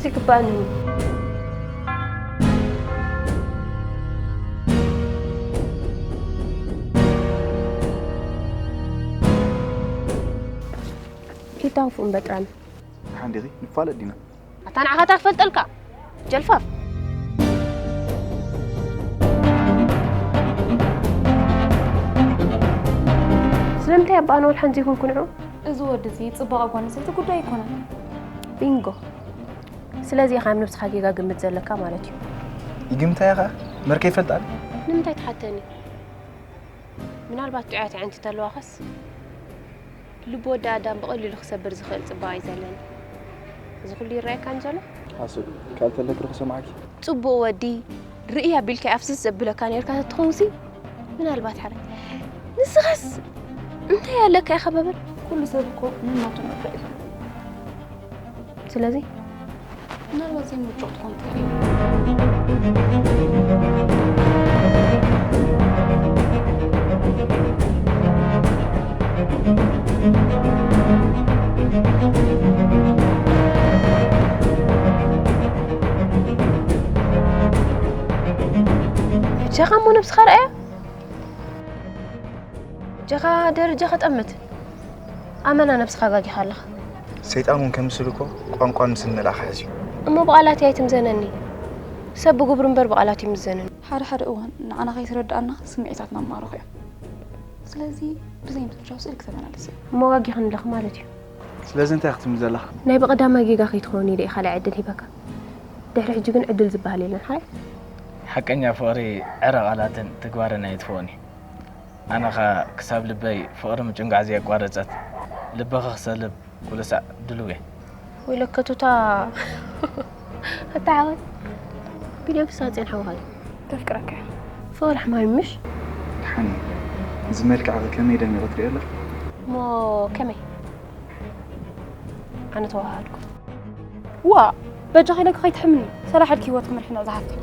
ይግባእኒ። ኢታውፉን በጥራን። ሓንዲኺ ንፋለጥ ዲና። ኣታ ንዓኻ እንታይ ክፈልጠልካ? ጀልፋፍ። ስለምንታይ ኣባ ኣንወል ሓንዚ ይኹን ክንዑ? እዚ ወዲ እዚ ጽባቐ ጓል ኣንስተይቲ ጉዳይ ኣይኮነን። ቢንጎ። ስለዚ ኢኻ ኣብ ነብስኻ ጌጋ ግምት ዘለካ ማለት እዩ። ይግምታ ኢኻ? መርከ ይፈልጣል? ንምንታይ ትሓተኒ? ምናልባት ጥዑያት ኣዕንቲ ተለዋኸስ ልቢ ወዲ ኣዳም ብቐሊሉ ክሰብር ዝኽእል ጽባቐ እዩ ዘለኒ። እዚ ኩሉ ይረኣየካ እንጀሎ? ሓሶት ካልተለክ ርኹ ሰማዕኪ። ጽቡቕ ወዲ ርእይ ኣቢልካ ኣፍስስ ዘብለካ ነርካ ተትኾንሲ ምናልባት ሓረ ንስኻስ እንታይ ኣለካ ኢኻ በበል? ኩሉ ሰብ እኮ ንናቱ ንዕፍረ እዩ። ስለዚ ምናልባት ዘይምርጫ ክትኮን ትኽእል እያ። ብቻኻ እሞ ነብስኻ ረኣያ። ጀኻ ደረጃ ከጠምት ኣመና ነብስኻ ጋጊኻ ኣለኻ። ሰይጣን እውን ከምስል እኮ ቋንቋን ምስል መልኣኽ ሓዝዩ። እሞ ብቓላት ኣይትምዘነኒ። ሰብ ብግብሩ እምበር ብቓላት ይምዘንን። ሓደ ሓደ እዋን ንዓና ከይተረድኣና ስምዒታትና ማረኹ እዮም። ስለዚ ብዘይ ምትምቻው ስእሊ ክተመላለስ እየ። እሞ ጋጊኽኒ ኣለኺ ማለት እዩ። ስለዚ እንታይ ክትምዘላ? ናይ ብቐዳማይ ጌጋ ከይትኸውን ኢለ እየ ካልኣይ ዕድል ሂበካ። ድሕሪ ሕጂ ግን ዕድል ዝበሃል የለን ሓራይ። ሓቀኛ ፍቕሪ ዕረ ቃላትን ተግባርን ኣይትፈውን እዩ። ኣነኻ ክሳብ ልበይ ፍቕሪ ምጭንጋዕ ዘየቋረጸት ልበኻ ክሰልብ ኩሉ ሳዕ ድሉው እየ። ወይ ለከቱታ። ኣታ ሓወይ። ቢልዮን ክሳብ ጸንሓ ውሃይ። ተፍቅረካ እያ። ፍቕሪ ሕማም ምሽ? ሓኒ፣ እዚ መልክዕኺ ከመይ ደሚቑ ትሪኦ ኣለኺ? እሞ ከመይ? ኣነ ተዋሃድኩ። ዋ፣ በጃኺ ኢለኪ ከይትሕምኒ። ሰላሕ ኢልኪ ህይወት ክመርሕና ዝሓፍተይ።